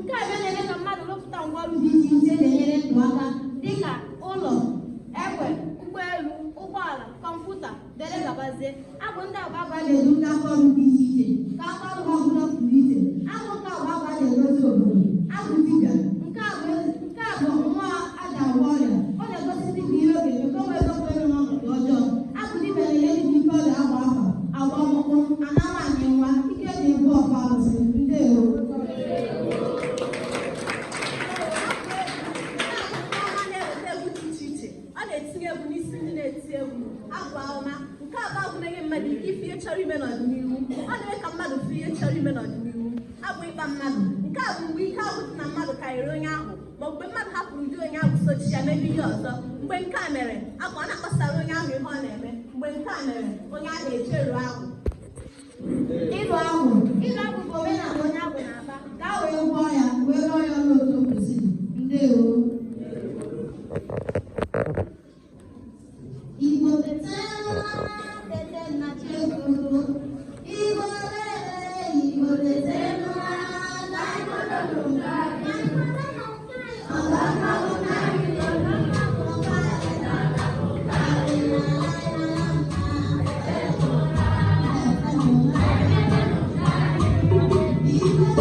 Nke a bịa na-eme ka mmadụ rụpụta ngwa ọrụ dị iche iche na-enyere ndụ aka dịka ụlọ, egbe, ụgbọelu, ụgbọala, kọmputa, dere gabazie. Abụ ndị a bụ abụ a na-edu ndị aka ọrụ dị iche iche ka aka ọrụ ha bụrụ pụrụ iche. Abụ nke a bụ abụ a na-edozi obodo. Abụ dibịa. Nke a bụ nwa a ji agwọ ọrịa. Ọ na-egosi dibịa ihe ọ ga-eme ka o wee zọpụ elu n'ọnọdụ ọjọọ. Abụ dibịa na-enye dibịa ike ọrịa, agba afa, agba ọkpụkpụ, ana nwaanyị nwa, ike dị egbu ọkwa arụsị. Ndewo. Ọma na-eweta egwu dị iche iche. Ọ na-etinye egwu n'isi ndị na-eti egwu. Abụ ọma nke a bụ abụ na-enye mmadụ ike ife ihe chọrọ ime n'ọdịnihu. Ọ na-eme ka mmadụ fụ ihe chọrọ ime n'ọdịnihu. Abụ ịkpa mmadụ. Nke a bụ mgbe ike agwụ dị na mmadụ karịrị onye ahụ, ma mgbe mmadụ hapụrụ ụdị onye ahụ sochi ya mebe ihe ọzọ. Mgbe nke a mere, abụ a na-akpasara onye ahụ ihe ọ na-eme. Mgbe nke a mere, onye ahụ echeru ahụ. Ịrụ agwụ. Ịrụ agwụ bụ omenala onye agwụ na-akpa ka a wee gwọọ ya, wee rụọ ya ọrụ otu o kwesịrị. Ndewo. Igbo tete, tete na Chukwu. Igbo lele, Igbo tete na anyị kwadoro nke anyị. Anyị kwadoro nke anyị. Ọga mmanwụ na anyị, ọga mmanwụ nke anyị, na anyị na anyị na. Igbo.